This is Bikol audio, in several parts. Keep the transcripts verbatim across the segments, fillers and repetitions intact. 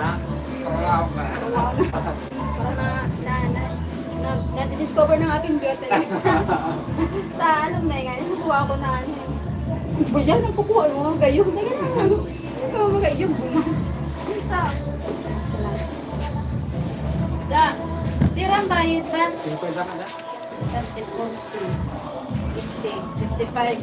Wow. Para na, na, na, na, na-discover ng ating beauty sa, sa alumni ngayon. Kuha ko na ano. Ano ba yan? Ang kukuha mo, mga gayong. Sige na, ano? Ikaw, mga gayong. Salamat. Da, pira ang bayad ba? Singkwenta ka na? Thirty, forty, fifty, sixty-five.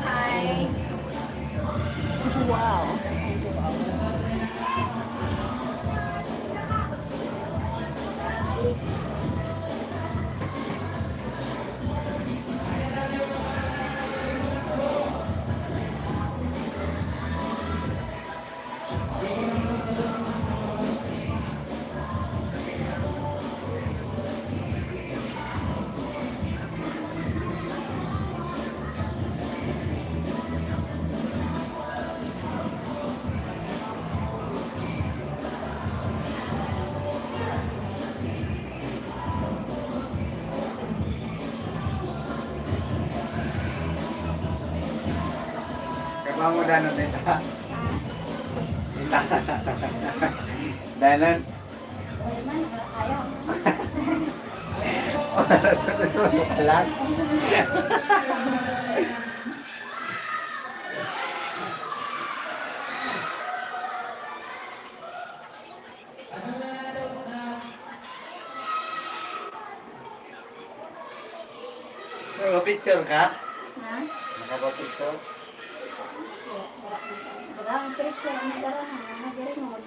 Hi. Wow. Kaya mo danon nila. Kita. Danon. Oras na gusto mo palag. Nakapicture ka? Ha? Nakapapicture? Wala, wala, wala ang picture. Ang dara na, ang dara na.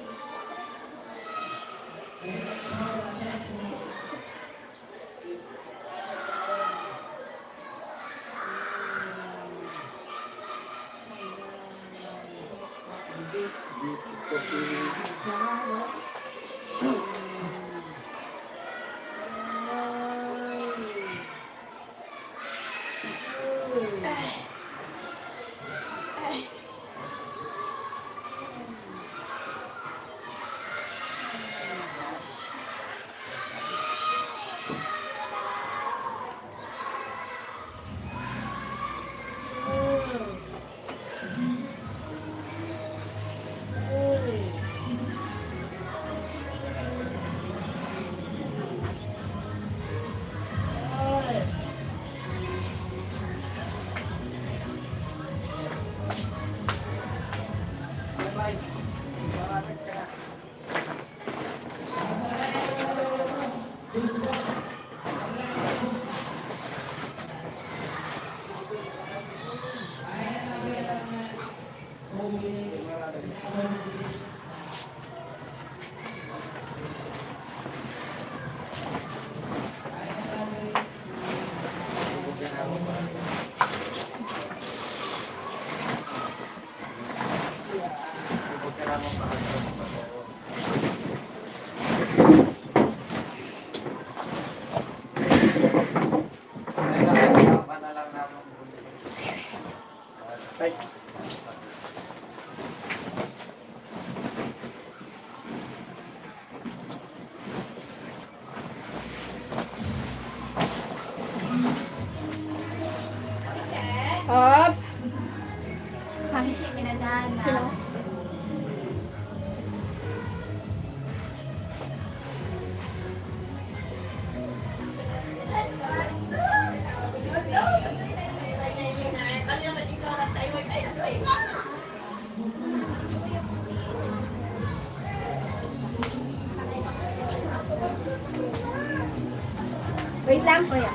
Up. Ay. Sino? Wait lang, kuya.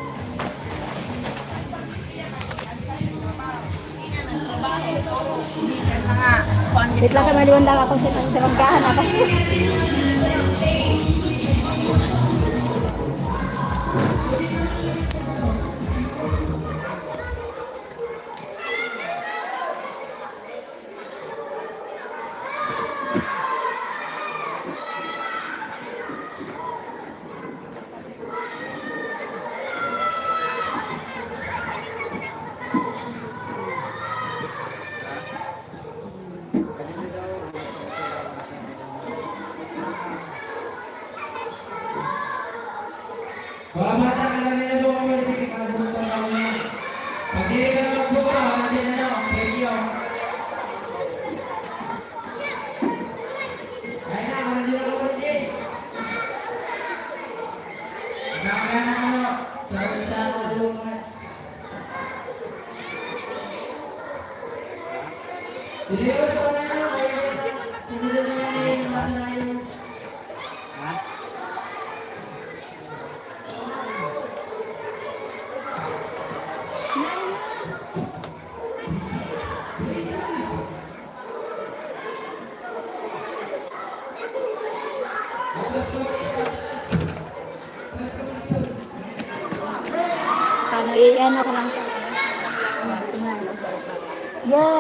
Wait lang, kamaliwan lang ako sa, sa manggahan ako. Paano i-ano ko lang? Yan.